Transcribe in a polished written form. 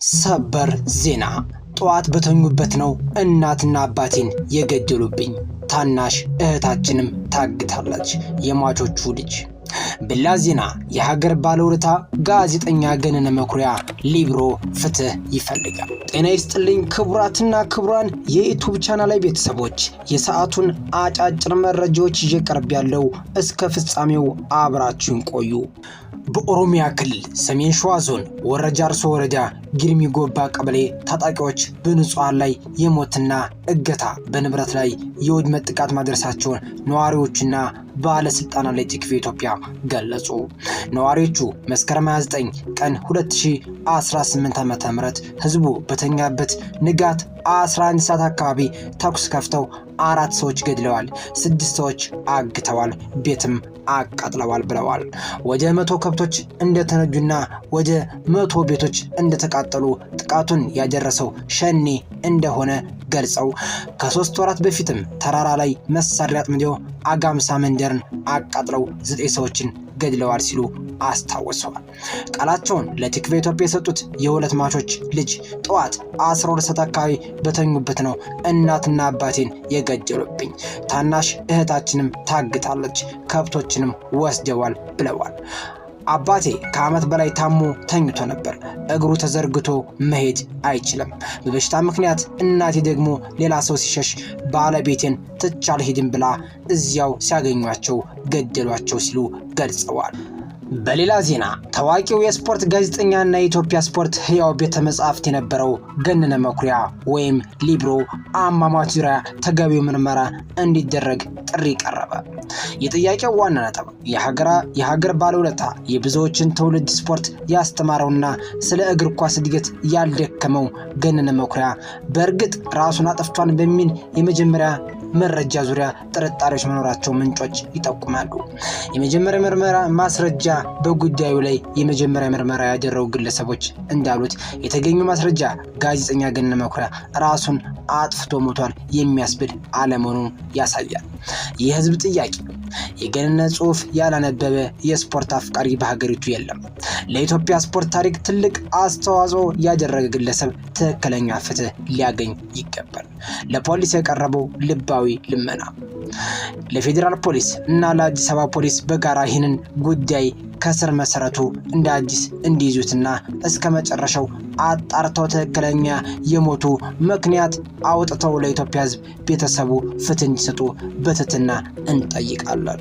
ሰበር ዜና! ጠዋት በተኙበት ነው እናትና አባቴን የገደሉብኝ። ታናሽ እህታችንም ታግታለች። የሟቾቹ ልጅ ብላ ዜና የሀገር ባለውለታ ጋዜጠኛ ገነነ መኩሪያ ሊብሮ ፍትህ ይፈልጋል። ጤና ይስጥልኝ ክቡራትና ክቡራን የ YouTube channel ላይ ቤተሰቦች፣ የሰዓቱን አጫጭር መረጃዎች ይዤ ቀርቤያለሁ፣ እስከ ፍጻሜው አብራችሁን ቆዩ። በኦሮሚያ ክልል ሰሜን ሸዋ ዞን ወረ ጃርሶ ወረዳ ጊርሚ ጎባ ቀበሌ ታጣቂዎች በንጹሐን ላይ የሞትና እገታ፣ በንብረት ላይ የውድመት ጥቃት ማድረሳቸውን ነዋሪዎችና ባለስልጣናት ለቲክቫህ ኢትዮጵያ ገለጹ። ነዋሪዎቹ መስከረም 29 ቀን 2018 ዓ.ም ህዝቡ በተኛበት ንጋት 11 ሰዓት አካባቢ ተኩስ ከፍተው አራት ሰዎች ገድለዋል፣ ስድስት ሰዎች አግተዋል፣ ቤትም አቃጥለዋል ብለዋል። ወደ 100 ከብቶች እንደተነዱና ወደ 100 ቤቶች እንደተቃጠሉ ጥቃቱን ያደረሰው ሸኔ እንደሆነ ገልጸው ከ3 ወራት በፊትም ተራራ ላይ መሳሪያ አጥምደው አጋምሳ መንደርን አቃጥለው ዘጠኝ ሰዎችን ገድለዋል ሲሉ አስታውሰዋል። ቃላቸውን ለቲክቫህ ኢትዮጵያ የሰጡት የሁለት ሟቾች ልጅ ጠዋት 12 ሰዓት አካባቢ በተኙበት ነው እናትና አባቴን የገደሉብኝ፣ ታናሽ እህታችንም ታግታለች፣ ከብቶችንም ወስደዋል ብለዋል። አባቴ ከዓመት በላይ ታሞ ተኝቶ ነበር። እግሩ ተዘርግቶ መሄድ አይችልም በበሽታ ምክንያት። እናቴ ደግሞ ሌላ ሰው ሲሸሽ ባለቤቴን ትቼ አልሄድም ብላ እዚያው ሲያገኟቸው ገደሏቸው ሲሉ ገልጸዋል። በሌላ ዜና ታዋቂው የስፖርት ጋዜጠኛና የኢትዮጵያ ስፖርት ህያው ቤተ መጻሕፍት የነበረው ገነነ መኩሪያ ወይም ሊብሮ አሟሟት ዙሪያ ተገቢው ምርመራ እንዲደረግ ጥሪ ቀረበ። የጥያቄው ዋና ነጥብ የሀገር ባለውለታ፣ የብዙዎችን ትውልድ ስፖርት ያስተማረውና ስለ እግር ኳስ እድገት ያልደከመው ገነነ መኩሪያ በእርግጥ ራሱን አጥፍቷል በሚል የመጀመሪያ መረጃ ዙሪያ ጥርጣሬዎች መኖራቸው ምንጮች ይጠቁማሉ። የመጀመሪያ ምርመራ ማስረጃ በጉዳዩ ላይ የመጀመሪያ ምርመራ ያደረጉ ግለሰቦች እንዳሉት የተገኘው ማስረጃ ጋዜጠኛ ገነነ መኩሪያ ራሱን አጥፍቶ ሞቷል የሚያስብል አለመሆኑን ያሳያል። የህዝብ ጥያቄ፣ የገነነ ጽሑፍ ያላነበበ የስፖርት አፍቃሪ በሀገሪቱ የለም። ለኢትዮጵያ ስፖርት ታሪክ ትልቅ አስተዋጽኦ ያደረገ ግለሰብ ትክክለኛ ፍትህ ሊያገኝ ይገባል። ለፖሊስ የቀረበው ልባዊ ልመና፣ ለፌዴራል ፖሊስ እና ለአዲስ አበባ ፖሊስ በጋራ ይህንን ጉዳይ ከስር መሰረቱ እንደ አዲስ እንዲይዙትና እስከ መጨረሻው አጣርተው ትክክለኛ የሞቱ ምክንያት አውጥተው ለኢትዮጵያ ሕዝብ ቤተሰቡ ፍትህ እንዲሰጡ በትህትና እንጠይቃለን።